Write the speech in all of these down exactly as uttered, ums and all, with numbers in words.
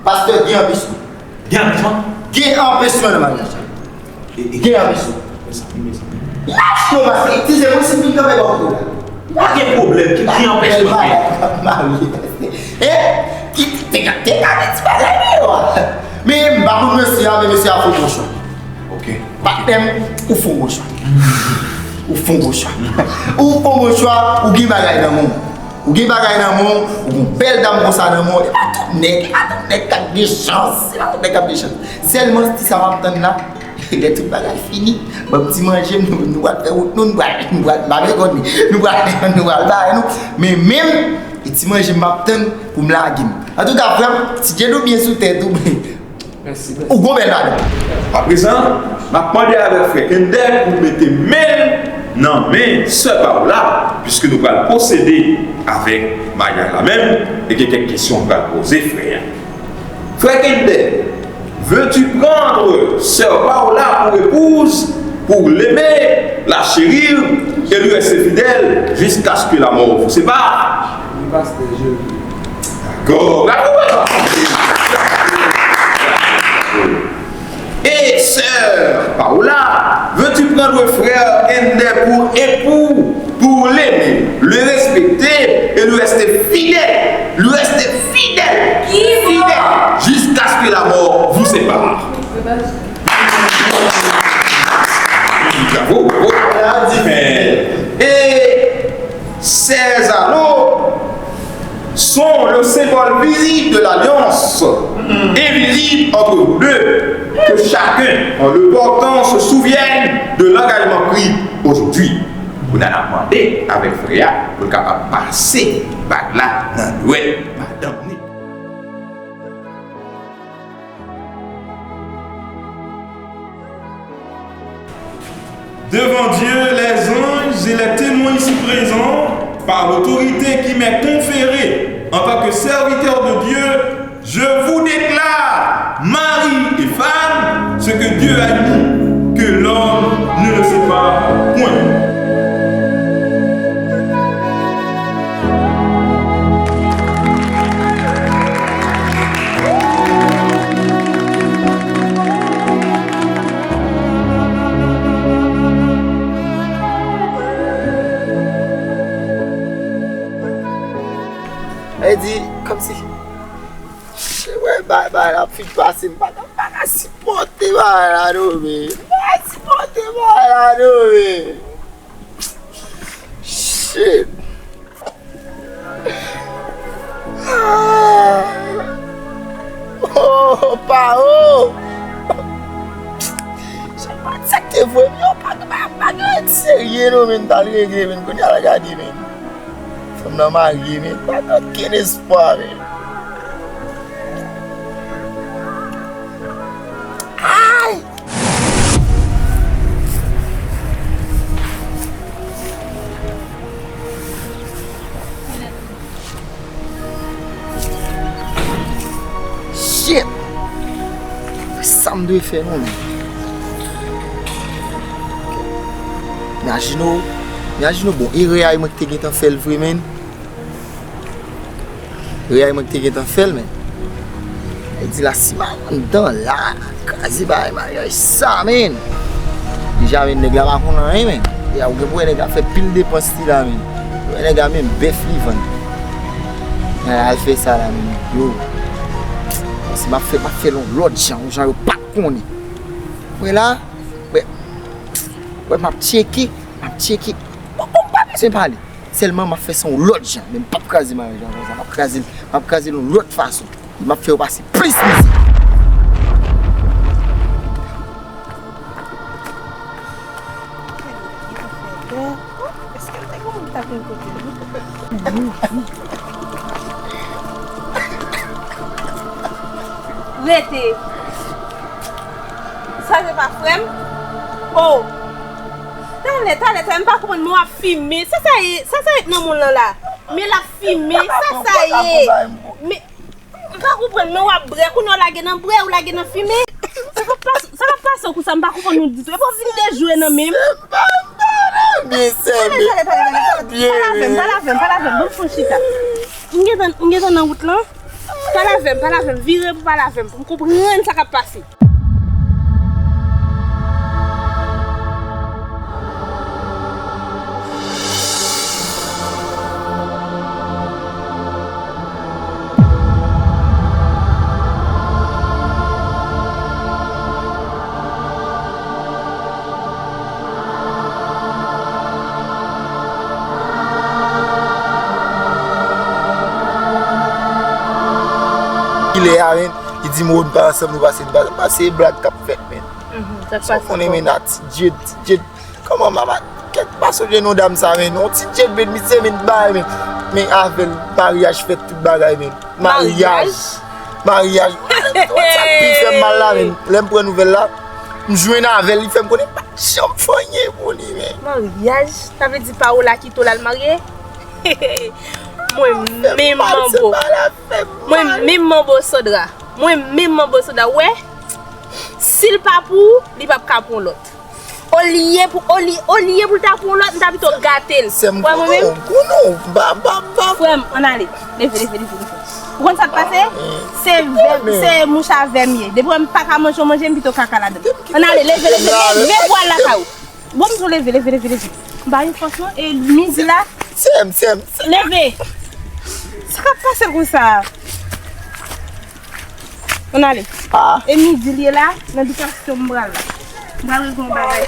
Pastè, gen anbisyon. Gen anbisyon? Gen anbisyon nan maryaj la. Gen anbisyon. Lach yo, pastè. Ti se mwen si m vin kanpe bò kote w la. Pa gen pwoblèm, ki, ki anpeche m? Bagay k ap marye, pastè. Hein? Ki te ka, te ka gen ti bagay deyò a. Men m pa konn mesye a, men mesye a fè yon bon chwa. Ok. Patnè m, ou fè yon bon chwa. Ou fè yon bon chwa. Ou fè yon bon chwa, ou gen bagay nan men w. Ou gen bagay nan men w, ou gen bèl dam konsa nan men w. E pa tout nèg, e pa tout nèg k ap gen chans. E pa tout nèg k ap gen chans. Sèlman ti sa m ap tann la, lè tout bagay fini, ban m ti manje m, nou, nou pral fè wout nou, nou pral, nou pral, m pa gen kòd li, nou pral, nou pral bay nou. Men menm, e ti manje m ap tann pou m lage m. Antouka, frè m, ti djed ou byen sou tèt ou, Mèsi, mèsi. Ou gon bèl madanm. Aprezan, m ap mande avèk frè Kender pou l mete men l nan men sè Paola, piske nou pral pwosede avèk maryaj la menm, e gen kèk kesyon m pral poze frè a. Frè Kender, veux-tu prendre sœur Paola pour épouse, pour l'aimer, la chérir et lui rester fidèle jusqu'à ce que la mort vous sépare? Wi, pastè, je veux. D'accord. Bravo, bravo. Et sœur Paola, veux-tu prendre frère Kender pour époux, pour l'aimer, le respecter et lui rester fidèle, lui rester fidèle, fidèle, jusqu'à ce que la mort vous sépare? Bravo, bravo. Et ces anneaux sont le symbole visible de l'alliance invisible entre vous deux. Que chacun, en le portant, se souvienne de l'engagement pris aujourd'hui. Kounye a n ap mande avèk frè a pou l kapab pase bag la nan dwèt madanm li. Devant Dieu, les anges et les témoins ici présents, par l'autorité qui m'est conférée en tant que serviteur de Dieu, je vous déclare, mari et femme, ce que Dieu a dit, que l'homme ne le sépare point. E di, kòmsi, se wè, bay, bay, la ap fin pase, m pa ka, m pa ka sipòte bagay la, non, men. M pa ka sipòte bagay la, non, men. Shit. Ah. Oh, Pao. Sa pa, sa k te voye m yo, pa, pa, pa gen anyen serye non, men, m t al regle, men, kounye a la gade, men. Fanm nan marye, men, pa gen okenn espwa, men. Ay! Shit! Sa m dwe fè non, men. Imajine w, imajine w, bon, erè a e mwen ki te gentan fè l vre, men. Erè a e mwen ki te gentan fè l, men. E di la, si m al anndan la, kraze bagay maryaj sa, men. Deja, men, nèg la pa konn anyen, men. E a, ou gen pou wè nèg la fè pil depans li la, men. Ou wè nèg la menm bèf li vann. Al fè sa la, men. Yo. Si m ap fè, m ap fè l yon lòt jan, yon jan yo pa t konnen. Wè la, wè, wè, m ap tcheke, m ap tcheke. Bon, bon, m pa bezwen pale. Sèlman, m ap fè sa yon lòt jan. Men m p ap kraze maryaj la konsa. M ap kraze l, m ap kraze l yon lòt fason. M ap fè yo pase plis mizè. Èske l te gen moun ki t ap vin kote l? Rete. Sa se pa frè m? Oh! Talè, talè, talè, m pa konprann, men w ap fimen. Sa sa ye? Sa sa ye nan moun lan la? Men l ap fimen, sa sa ye? Men, m pa konprann, men w ap brè, kounye a w lage nan brè, ou lage nan fimen. Sa k ap pas-, sa k ap pase w konsa, m pa konprann nou ditou. Epi w vin dejwe nan men m. Se pa, m pa nan byen, sè m. Talè, talè, talè, talè, talè. Pale avè m, pale avè m, pale avè m. Ban m pran chita. M gentan, m gentan nan wout lan. Pale avè m, pale avè m, vire pou pale avè m, pou m konprann sa k ap pase. Kilè a, men, li di m, "Oh, nou pa ansanm, nou pase, nou pase." Pase blag k ap fèt, men. Mhm, sa k pase konnen, men, a ti Djed, ti Djed. Kòman mama, kèk pa sonje non dam sa, men. On ti Djed, men, misye, men, bay, men. Men avè l, maryaj fèt, tout bagay, men. Maryaj. Maryaj. Maryaj. Wè sa k pi fè m mal la, men. Lè m pran nouvèl la, m jwenn avè l, li fè m konnen pa janm fè anyen pou li, men. Maryaj? Sa vle di pa ou la kite w l al marye? Mwen menm manbo. Mwen menm manbo Sandra. Mwen menm manbo Sandra. Wè, si l pa pou ou, li p ap ka pou yon lòt. Olye pou, olye, olye pou l ta pou yon lòt, m ta pito gate l. Sè m, wè mwen menm? Konnen w, konnen w, ba, ba, ba. Frè m, ann ale. Leve, leve, leve, leve. Ou konn sa k pase? Se vè, se mouch a vè m ye. Depi wè m pa ka manje yon manje, m pito kaka ladan l. Ann ale, leve, leve, leve pou al lakay ou. Bon, m di w leve, leve, leve, leve. M pa gen fòs non, e midi la. Sè m, sè m, sè m. Leve. Sa k ap pase konsa? Ann ale. Ah. E midi l ye la, nan bikasyon m pral la. M pral regle yon bagay.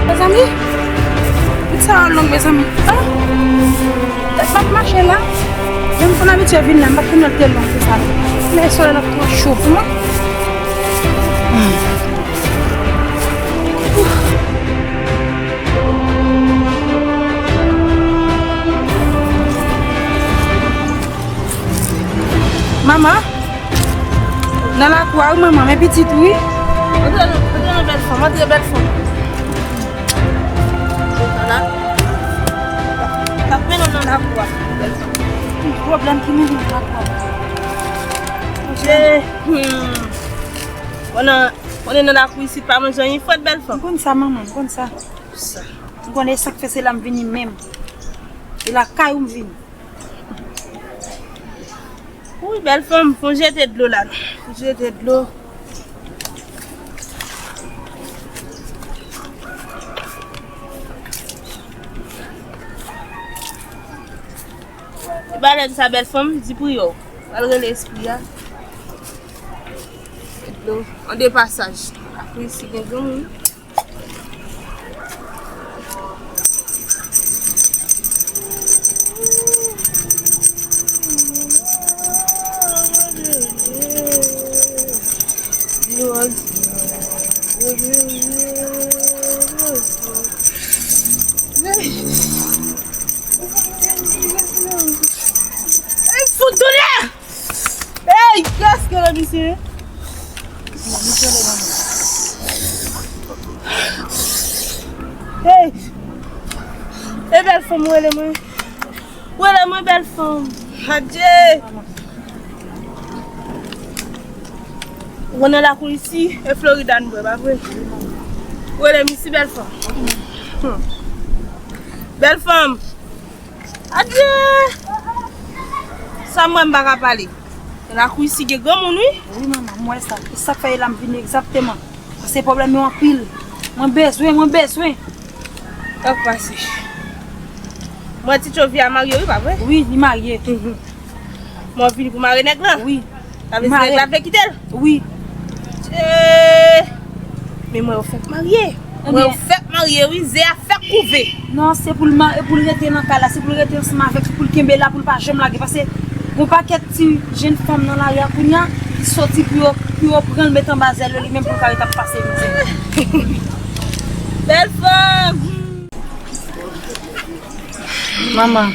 Mezanmi, wout sa a long, mezanmi. Ah! Tèt m ap mache la. Menm si m abitye vin la, m pa t konn wè l te long konsa non. Men solèy la twò cho pou mwen. Hmm. Manman, nan lakou a wi manman, men pitit wi. Antre nan, antre nan bèl fanm, antre bèl fanm. Ala. T ap mennen w nan lakou a, bèl fanm. Pwoblèm ki mennen m nan lakou a. Monchè, hmm. Konnen, konnen nan lakou isit pa manje anyen frèt bèl fanm. M konn sa manman, m konn sa. Sa. M konnen sa k fè se la m vini menm. E lakay ou m vini. Wi, bèl fanm, fon jete dlo la. Fon jete dlo. E ba lè sa bèl fanm, di pou yo. Al rele espri a. Dlo, an de pasaj. Apre si gen granmoun. Ey, fout doulè! Ey, kiyès ki rele misye? Ey! E bèl fanm ou rele mwen. Ou rele mwen bèl fanm. Adye! Ou nan lakou isi, e Florida nou bwè, pa vre? Ou rele m isi bèl fanm. Hmm. Bèl fanm. Adye! Sa m wè m pa ka pale. Lakou isi gen granmoun wi. Wi manman, m wè sa. E sa k fè e la m vini egzakteman. Paske pwoblèm yo anpil. Mwen bezwen, mwen bezwen. Sa k pase? M wè Ti Tchovi a marye wi, pa vre? Wi, li marye. Mhm. Mwen vini pou mare nèg lan? Wi. Sa vle di nèg la vle kite l? Wi. Dye! Men mwen yo fèk marye. Mwen yo fèk marye wi, ze a fèk kouve. Non, se pou l ma-, pou l rete nan kay la, se pou l rete ansanm avèk, pou l kenbe la, pou l pa janm lage. Paske gon pakèt ti jenn fanm nan lari a kounye a, ki soti pou yo, pou yo pran l met anba zèl yo, li menm pou l ka ret ap pase mizè. Bèl fanm! Manman,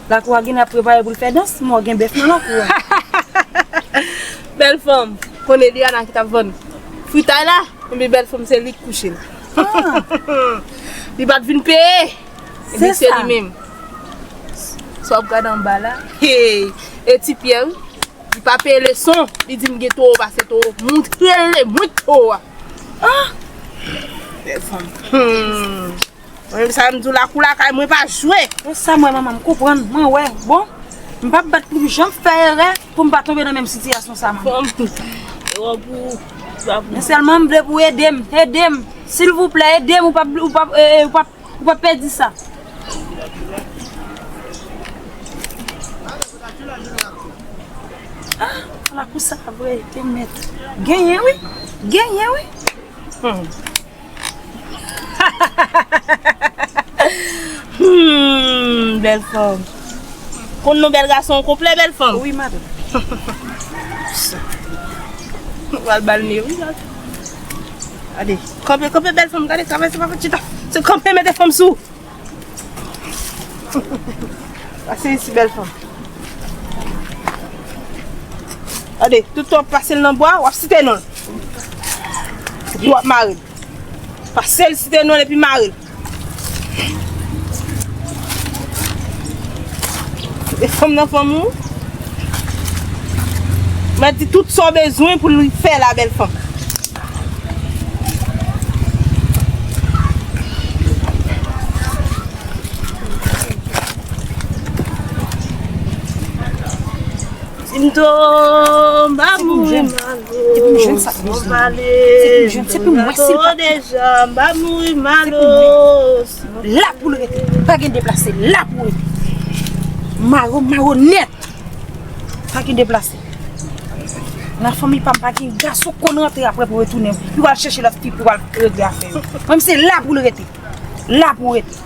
lakou a genlè ap prepare pou l fè dans, mwen gen bèf nan lakou a. Bèl fanm, konnen Liana ki t ap vann fritay la, enben bèl fanm se li k kouche la. Li pa t vin peye, enben se li menm. Sa w ap gade anba la, hey, e ti Pyè wi, li pa peye leson, li di m gen towo pase towo, montre l, montre towo a. Bèl fanm. Hmm. Mwen menm sa m di w lakou lakay mwen pa jwe. E sa mwen manman m konprann, mwen wè. Bon, m p ap bat pou m janm fè erè pou m pa tonbe nan menm sitiyasyon sa manman. Fò m tou. E wè pou, pou, pou. Men sèlman m vle pou ede m, ede m. Silvouplè, ede m, ou p ap, ou p ap, e, e, ou p ap, ou p ap pèdi sa. Ah, lakou sa vre, te mèt. Genyen wi, genyen wi. Hmm. Hmm, bèl fanm. Konn non bèl gason konplè, bèl fanm. Wi, madanm. Ou al ba l ne, wi, gade. Gade, kanpe, kanpe, bèl fanm, gade, travèse pa fè chita. Se kanpe, mete fanm sou. Pase isi, bèl fanm. Gade, tout tan w ap pase l nan bwa, w ap site non l. Epi w ap mare l. Pase l, site non l epi mare l. E fanm nan fanm ou. Mwen di tout sa w bezwen pou l fè la, bèl fanm. Si m tonbe, m pa mouri malo. Si m pale, m tonbe deja, m pa mouri malo. La pou l rete. Pa gen deplase. La pou rete. Maro, maro nèt. Pa gen deplase. Nan fanmi pa m, pa gen gason konn rantre apre pou retounen. Pou al chèche lòt fi, pou al regle afè yo. Mwen, se la pou l rete. La pou rete.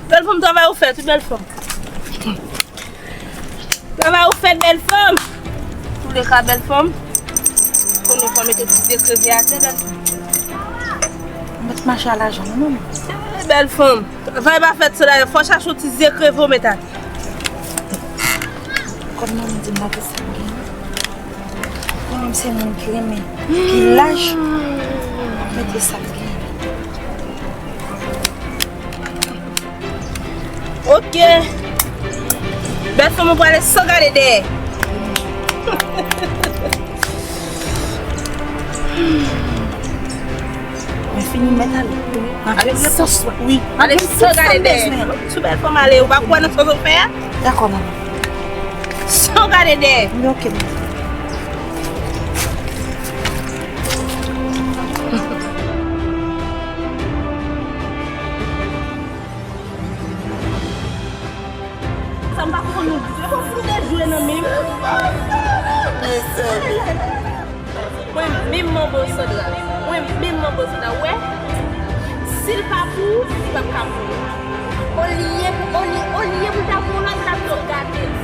Bèl fanm, travay ou fèt, wi, bèl fanm. Travay ou fèt, bèl fanm. Touleka, bèl fanm. Konnen fò mete ti zye kreve atè, bèl fanm. Mèt mache a lajan, non, non. Eh, bèl fanm. Travay pa fèt, se la, fò chache yon ti zye kreve ou mete atè. Kòm manman di m mete sa m genyen. Mwen menm se moun ki renmen, ki laj, mete sa m genyen. Ok. Bèl fanm, ou prale san gade dèyè. Mwen fini mèt ale. Ale san swa. Wi. Ale san gade dèyè. Sou bèl fanm ale, ou pa kwè nan sa w fè a? Dakò, manman. San gade dèyè. Wi, ok, manman. Sa m pa konprann nou di. Se kòmsi nou te jwe nan menm. Mwen menm manbo Sandra. Mwen menm manbo Sandra. Wè, si l pa pou ou, li p ap ka pou ou. Olye, olye, olye pou l ta pou yon lòt, l ap tou gate l.